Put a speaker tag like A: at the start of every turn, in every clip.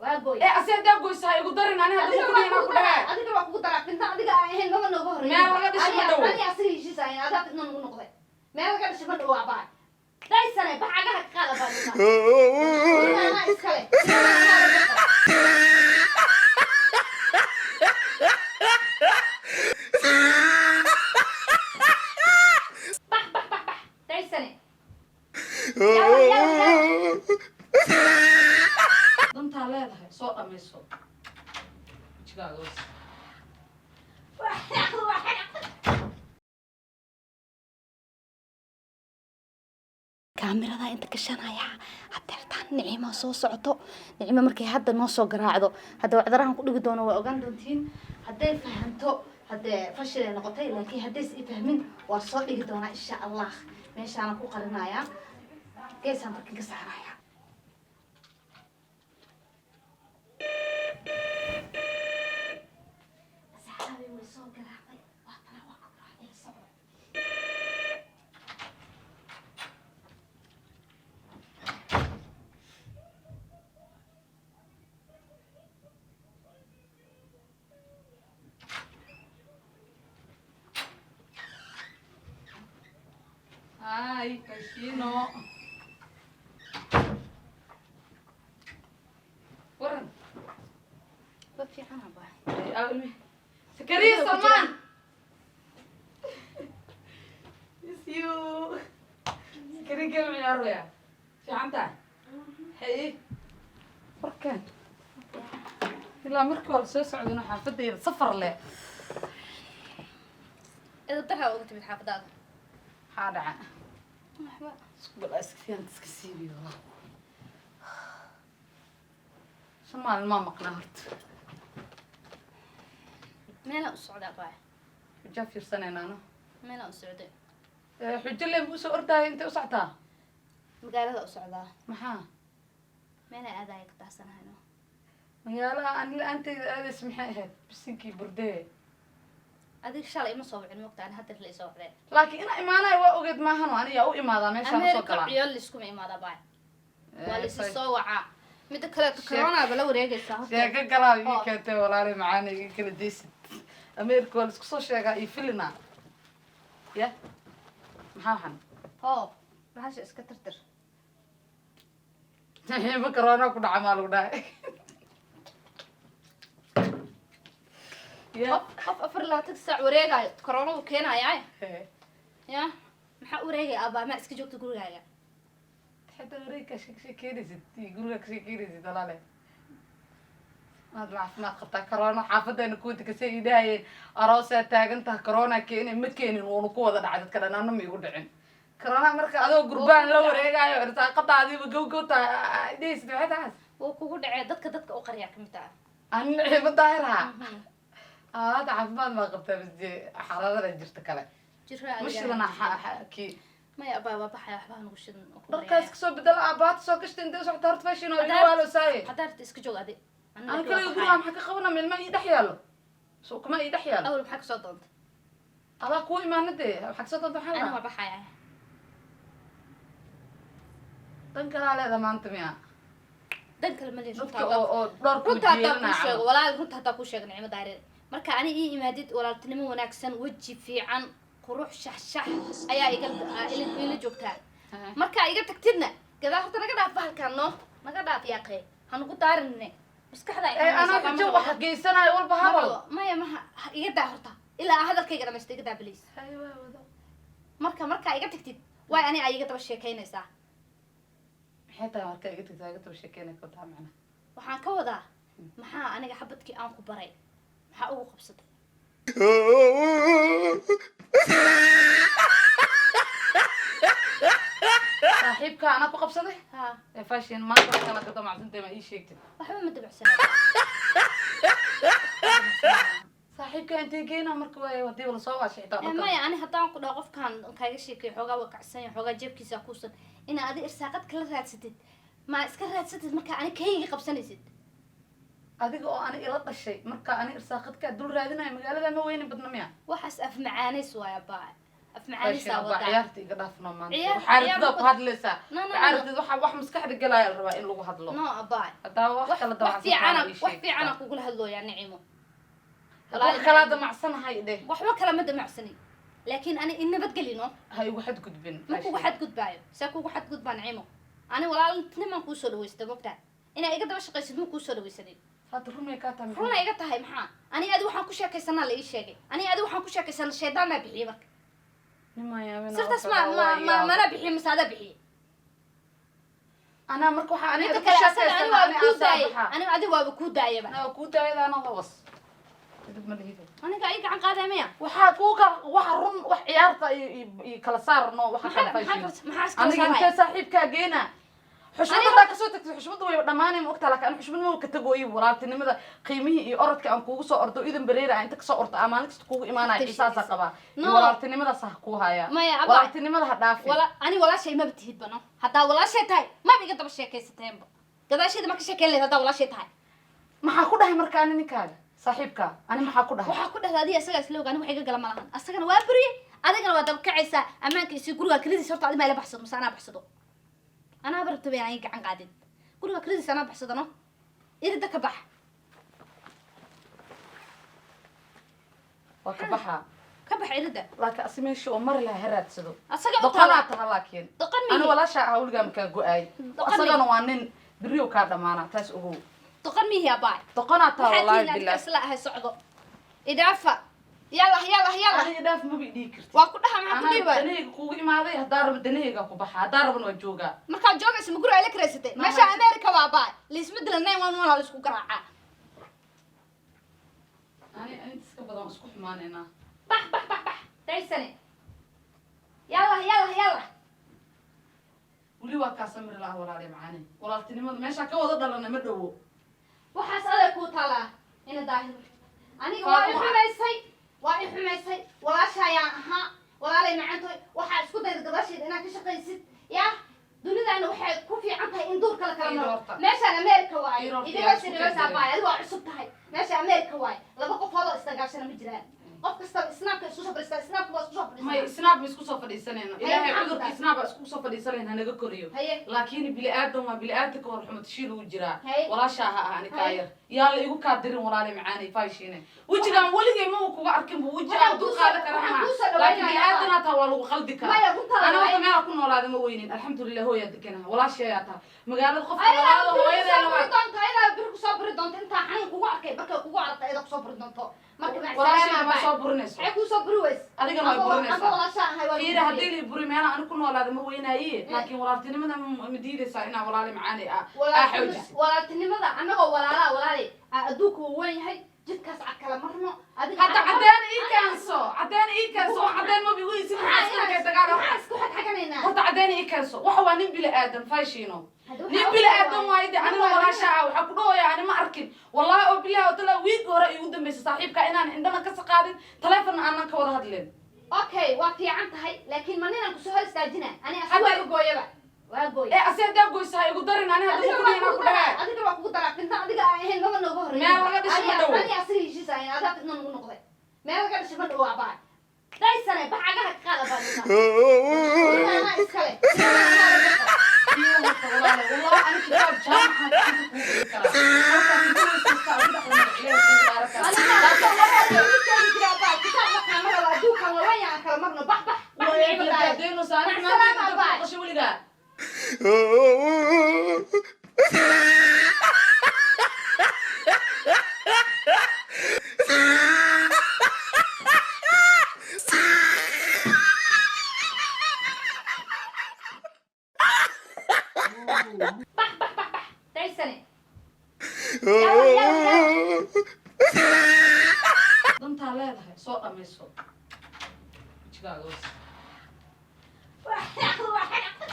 A: Waa gooy.
B: Ee ase hadaa goysa ha igu darin ani hadda
A: Adiga
B: ku
A: waa
B: dhihin
A: kugu
B: ku
A: daraa,
B: dhahe.
A: adiga waa kugu daraa. Fitna adiga aan ahayn maba nooga horreeyay.
B: Meel laga dhisho ma dhowo.
A: Ani asiga heshiis ahayn, adaa fitna nagu noqday. Meel laga dhisho ma dhowo abaa. Daysane, bax cagaha ka qaad abaa dhulka. Guriga anaa iskale. Bax, bax, bax, bax. Daysane. Yalla, yalla, yalla.
B: Dantaa leedahay soo dhamayso. Wejigaaga hoos.
A: Waa xanaaqda, waa xanaaqda. Kaamirada inta gashanaya hadeertaan Nicima soo socoto. Nicimo markay hadda noo soo garaacdo, hadda wacdarahan ku dhigi doono, waa ogaan doontiin. Hadday fahamto, haddee fashilay noqotay, laakiin haddays i fahmin, waa soo dhigi doonaa insha Allah. Meeshaana ku qarinayaa, geesaan barkin ka saaraya. Asxaabi, way soo garaacday. Waa tana, waa ku garaacday, la soco.
B: Hi, Kashino. Waran.
A: Ba fiican abaa.
B: Ay, aa ilmi. Sakariya Salmaan. Miss you. Sakariya game ciyaaraya. Fiican tahay. Haye. Warkan. Ilaa markii hore soo socdayna xaafadayda safar leh.
A: Edeb darraa uga timid xaafadaada.
B: Maxaa dhaca?
A: Waxba.
B: Isku bal iska fiican iska siibiyo wallah. 5 maalin maa maqnaa horta.
A: Meelaan u socdaa abaa.
B: Xujaa fiirsanayna ano.
A: Meelaan u socday.
B: Ee, xujo leen buu soo ordaya, intay u socotaa?
A: Magaalada u socdaa.
B: Maxaa?
A: Meelaan aadaya ka taasanahayno.
B: Magaalaha aan la-aanteyda aadays maxay ahayd? Bisinkii burdee.
A: Adiga shalay ima soo wicin, mogta ani hadda la isoo wacdeen.
B: Laakiin inaa imaanayo waa ogeed maahano, aniyaa u imaadaa meeshaan usoo
A: America
B: galaa.
A: Ciyaal liskuma imaada baa. Waa laisi
B: Ee,
A: soo wacaa. Midda kale corona ba la wareegaysaa horta.
B: Sheeko galaa ii
A: Oo.
B: keentay walaalay macaana, iga kala deysid. America waa laisku soo sheegaa iyo filina. Ya? Maxaa waxan?
A: Hoo, bahasha iska tirtir.
B: Ma corona ku dhaca maa lagu dhahay? Ya?
A: Qof 24 saac wareegayo corona uu keenayaa.
B: Ee,
A: Ya maxaa u wareegaya abaa? Ma iska joogta gurigaaga?
B: Xitaa wareegka sheekeynaysid iyo guriga ka sheekeynaysid walaale. Maad ma caafimaad qabtaa? Corona xaafadayna kuwa kasay idhahayeen aroosaa taagan taha, corona keenay, ma keenin, wuuna ku wada dhacay dadka dhan, anna ma igu dhicin corona. Marka adoo gurbaan la wareegayo irsaaqadaadiiba gow gow tahay dhehaysid, maxay tahaas?
A: Wuu kugu dhacee, dadka u qariyaa kamid ah.
B: Ani Nicimo Daahiraha hadda caafimaad maa qabtaa bas xaraarada jirta kale.
A: Jira.
B: Ma shidana kii?
A: Maya abaa, waa baxaya, waxba hanugu shidan oo ku
B: Dharkaas
A: wareegaya.
B: Kasoo bedela aabaata soo gashta, intay u socota horta fashion oo iga waalosaaye.
A: Haddaa rabta iska joog adi.
B: Ana kaliya guriga maxaa ka qabana? Milma ii dhex yaallo, so kuma ii dhex yaallo.
A: Awal maxaa kasoo doontay?
B: Adaa kuu imaana dee, waxaa kasoo doonta maxaa
A: Ani
B: la
A: waa baxaya.
B: Dan kalaa leeda maanta miya?
A: Dan kale ma lihin.
B: Dadka oo dhowr kuu
A: Runta haddaa kuu
B: jeelinaa.
A: sheego walaal, runta haddaa kuu sheego, Nicmo Daareed, marka ani ii imaadid, walaaltinimo wanaagsan, weji fiican, qurux, shax shax ayaa iga ila joogtaa. Markaa iga tagtidna gadaal horta naga dhaaf bahalkan, no naga dhaaf yaaqee, hanugu daarinne maskaxda.
B: Ee, anaa xujo waxa geysanayo walba hadal.
A: Maya, maha, iga daa horta ilaa aan hadalkayga dhamaysto, iga daa please.
B: Hay, waa wado.
A: Markaa iga tagtid waay ani ay iga daba sheekaynaysaa.
B: Maxay tahay marka iga tagtaa iga daba sheekeynay ka taa macna?
A: Waxaan ka wadaa, maxaa aniga xabadkii aan ku baray maxaa ugu qabsatay?
B: Saaxiibka anaa ku qabsaday?
A: Ha.
B: Ee fashion maanta wax kala ka damacsantay ma ii sheegtid?
A: Waxba ma dabacsana.
B: Saaxiibka intay geynaa marka waay hadii lasoo waashay xitaa dharka.
A: Maya, ani haddaan ku dhaho qofkan kaaga sheekay xoogaa waa kacsan yahay, xoogaa jeebkiisa kuusan, inaa adi irsaaqad kala raadsatid, ma iska raadsatid marka ani kayga qabsanaysid.
B: Adiga oo ani ila dhashay marka ani irsaaqadkaa dul raadinayo magaalada ma weyni badna miya?
A: Waxaas af macaanays waaya baa, Af macaanisaa
B: Baa
A: wadaa.
B: Ciyaarta iga dhaafno maanta.
A: Ciyaar-
B: Waxaa
A: ciyaar
B: rabtida ku hadlaysaa.
A: No, no,
B: Waxaa
A: no, no.
B: rabtid waxa wax maskaxda galaya la rabaa in lagu hadlo.
A: No, abaay.
B: Haddaa wax
A: wax
B: kala
A: wax
B: damacsan
A: fiicana,
B: tahay, ii
A: wax
B: sheeg.
A: fiicana kugula hadlooyaa, Nicimo.
B: Wax kala damacsanahay dheh.
A: Waxba kala ma damacsani, laakiin ani in nabadgelino.
B: Ha igu xadgudbin.
A: Ma kugu xadgudbaayo. See kugu xadgudbaa, Nicimo? Ani walaalnimaan kuusoo dhawaysta, mogtaa inaa iga daba shaqaysid ma kuusoo dhawaysanin.
B: Hadda rumay kaa tahay?
A: Runa iga tahay. Maxaa ani adi waxaan ku sheekaysanaa la ii sheegay? Ani adi waxaan ku sheekaysana shaydaan maa bixiyey marka.
B: Nimaan yaabina.
A: Sirtaas ma mana bixiyey mase adaa bixiyey?
B: Anaa marka waxaa aniga
A: Inta
B: ku
A: kale asaga ani
B: sheekaysana
A: waaba
B: ani
A: kuu
B: asaa
A: daayay.
B: baxaa.
A: Ani adi waaba kuu daayaba.
B: Anaa kuu daayada, anaa hoos kadib ma lihida.
A: Aniga ay gacan qaaday maya?
B: Waxaa kuu ka waxa run wax ciyaarta iyo kala saarno waxa
A: maxaa
B: kala
A: maxaa
B: fayshin.
A: maxaa iskala
B: Aniga
A: saaraya?
B: intee saaxiibkaa geena xushmad
A: Aniga-
B: haddaa kasoo tagtay, xushmadda way dhammaanay, ma ogtaa? Laakiin ani xushmad ma ka tago iyo walaaltinimada qiimihii iyo orodka aan kuugu soo ordo idan bareera aan inta kasoo orto aan maalin kasta kuugu imaanaya xiisaasaa qabaa iyo
A: No.
B: walaaltinimadaas ha kuu haya.
A: Maya, abaa.
B: Walaaltinimada ha dhaafin.
A: Wala ani walaashay maba tihid bano. Haddaa walaashay tahay, maba iga daba sheekaysateenba. Gadaasheeda ma ka sheekeyn lahayd haddaa walaashay tahay.
B: Maxaa ku dhahay marka ani ninkaaga saaxiibkaa ani maxaa ku dhahay?
A: Waxaa ku dhahda adiga isagaa isla oga. Ani wax iga gala ma lahan. Asagana waa buriyey, adigana waa daba kacaysaa. Ammaanka isi guriga kelidiis horta adi ma ila baxsado mase anaa baxsado? Anaa barabta bay inaan gacan qaadin. Guriga kelidiis anaa baxsado. No, irida ka bax.
B: Waa ka baxaa.
A: Ka bax irida.
B: Laakiin asi meeshii oo mari lahaa ha raadsado.
A: Asaga u
B: Doqonaa
A: taala.
B: taha laakiin.
A: Doqon
B: Ani
A: mihi.
B: walaashaa ah weligaa makaa go-aay.
A: Doqon
B: Asagana waa nin beriyow kaa dhamaanaa, taas ogow.
A: Doqon mihi, abaay.
B: Doqonaa taha.
A: Waxaa
B: Wallaahi
A: tihiin adika
B: bilaah.
A: isla ahay. Socdo, idaafa. Yalla, yalla, yalla.
B: Aniga dhaaf maba idhihi kartid.
A: Waa ku dhaha. Maxaa ku
B: Anaa
A: dhihi waay?
B: Danahayga kuugu imaaday. Haddaa rabo danahayga ku baxa, haddaa rabana waa joogaa.
A: Markaad joogaysa ma guriga ila karaysatay? Meesha America waa, abaay. Liisma dila, 911 aa laisku garaacaa.
B: Ani inta iska badan waan isku xumaanaynaa.
A: Bax, bax, bax, bax, daysane. Yalla, yalla, yalla.
B: Weli waa kaa samiri laha, walaale macaane. Walaaltinimada meeshaa ka wada dhalana ma dhowo.
A: Waxaas aday kuu taalaa, ina daahir. Aniga waa i xumaysay, waa i xumaysay. Walaasha ayaan ahaa, walaalay macantoy. Waxaa isku dayda gadaasheeda inaad ka shaqaysid. Ya dunidaana waxay ku fiican tahay in duurka la kala
B: Ii
A: maro.
B: roorta.
A: Meeshaan America waaye.
B: Ii roorta,
A: Idiga
B: yaa isku
A: siribasa
B: keendiray.
A: baay. Adiga waa cusub tahay. Meesha America waaye, laba qofood oo isdagaashana ma jiraan. Qof kasta Snapka isku soo fadhiistaa, Snapka waa isku soo
B: May
A: fadhiistaa.
B: Snap ma isku soo fadhiisanayno. Ilaahay
A: Maxaa
B: cudurka
A: ku
B: Snap isku soo fadhiisanayn hanaga koriyo.
A: Haye.
B: Laakiin bili aadan waa bili aadanka war xumad shiil uu jiraa.
A: Haye.
B: Walaashaa ha ah ani kaa
A: Haye.
B: yar yaa la igu kaa dirin, walaale macaanay faashiine. Wejigaan weligay ma uu kuga arkin bu weji
A: Waxaan
B: aan dul
A: kuu soo-
B: qaadan kara
A: waxaan
B: ma
A: kuu soo
B: laakiin bili
A: dhawaynayaa.
B: aadanaa taa waa lagu qaldi karaa.
A: Maya, runtaada
B: Ana
A: waaye.
B: horta meelaa ku noolaada ma weynin, alxamdulilah. Hooyaa deganaha, walaashayaa taha magaalada qofka
A: Ayadaa
B: walaalo
A: biri
B: hooyadaa
A: kusoo buri
B: labaad.
A: doonto, ayadaa biri kusoo buri doonto. Intaa xanuun kugu arkay markay kugu aragta ayada kusoo buri doonto marka.
B: Walaashayna ma soo burinayso.
A: Maxay kuusoo buri weys?
B: Adigana way burinaysaa.
A: Amba walaashaa ahay waa.
B: Fiiri, haddii la buri meela ani ku noolaada ma weynaaye, laakiin walaaltinimada ma diidaysaa inaa walaale macaanay ah aa xoojisid?
A: Walaaltinimada annagoo walaalaa, walaalay, adduunka wuu weyn yahay. Jidkaas cad kala marno adiga.
B: Hadda caddeen ii keenso, caddeen ii keenso. Wax caddeen maba igu isin iska dagaal.
A: Maxaa isku xagxaganaynaa?
B: Horta caddeen ii keenso. Waxa waa nin bili aadan faashiino.
A: Hadda waxaa
B: Nin bili
A: og
B: aadan waaye de. Anina walaasha ah waxaa ku dhahaya ani ma arkin, wallahi oo bilahi oo talaa. Wiig hore iigu dambaysa saaxiibka inaan indhana ka saqaadin, taleefonna aanan ka wada hadlin.
A: Okay, waa fiican tahay, laakiin ma ninaan kusoo hor istaajina ani
B: Hadda-
A: asu waa gooyaba, waa gooy.
B: Ee ase haddaa goysa ha igu darin. Ani hadda
A: Adiga
B: ku
A: waa
B: dhihin
A: kugu
B: ku
A: daraa,
B: dhahaa.
A: adiga waa kugu daraa. Fitna adiga aan ahayn maba nooga horreeyay.
B: Meel laga dhisho ma dhowo.
A: Ani asiga heshiis ahayn, adaa fitna nagu noqday. Meel laga dhisho ma dhowo, abaa. Daysane, bax, cagaha ka qaad, abaa. Anaa iskale.
B: Iyo horta walaalo, wallahi ani kitaab jaamaca gacanta kugu dhigi karaa. Halkaas inta weysaysta adiga dhexda ilaahay kugu baaran karaa.
A: Adiga waa sheegi jira, abaa. Kitaab markaan ma rabo. Adduunkan waa weyn, aan kala marno. Bax, bax, bax.
B: Way
A: Nicmo daaya.
B: aflagaadeenoo saani
A: Mac
B: maanta
A: salaama,
B: inta ku
A: abaa.
B: maqashay weligaa.
A: Bax, bax, bax, bax, daysane. Yalla, yalla, yalla.
B: Dantaa leedahay soo dhamayso. Wejigaaga was.
A: Waa xanaaqda, waa xanaaqda.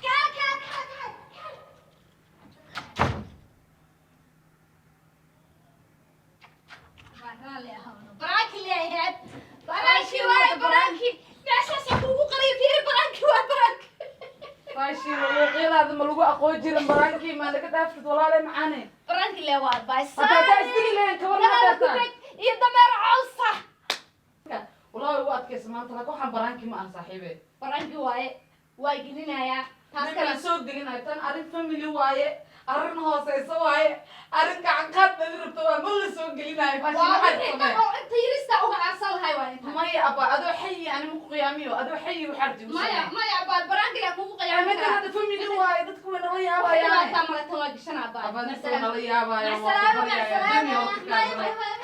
A: Kaal, kaal, kaal, kaal, kaal. Waa raalli ahaano. Baraaki leeyahay. Baraaki waay, baraaki. Meeshaas kuugu qariyo, fiiri, baraaki waa baraaki.
B: Faashin luuqyadaada ma lagu aqoon jirin baraankii maa laga dhaafid, walaale macaane.
A: Baraaki lee waa baay.
B: Hadda haddaa isdili lahayn kabar ma
A: Dalaal
B: deertaan.
A: kubeg iyo dameer cawsa.
B: Walaahi ugu adkaysa maanta, laakiin waxaan prank-i ma aha, saaxiibe.
A: Prank-i waaye, waa gelinayaa taas.
B: Ninka
A: Kale
B: la soo gelinayo tan arrin family waaye, arrin hooseyso waaye, arrin gacan qaad badi rabto waa, ma la soo gelinayo. Faashi
A: Waa
B: maxaad
A: wixii
B: samee?
A: dhan oo inta yirista uga aarsan lahay waa inta.
B: Maya abba, adoo xayi ani ma ku qiyaamiyo, adoo xayi waxaad igu
A: Maya.
B: samee.
A: Maya abaa, prank-iga kugu qiyaami
B: Middan
A: karaa.
B: Hadda family waaye, dadku way nala yaabayaan.
A: Dhibaataa male, tan waa gashanaa abaa.
B: Abba, dadku way nala yaabayaan.
A: Macsalaama.
B: Waa ku baryaaya.
A: Macsalaama.
B: Dunya horta
A: Maya.
B: kaa.
A: Maya.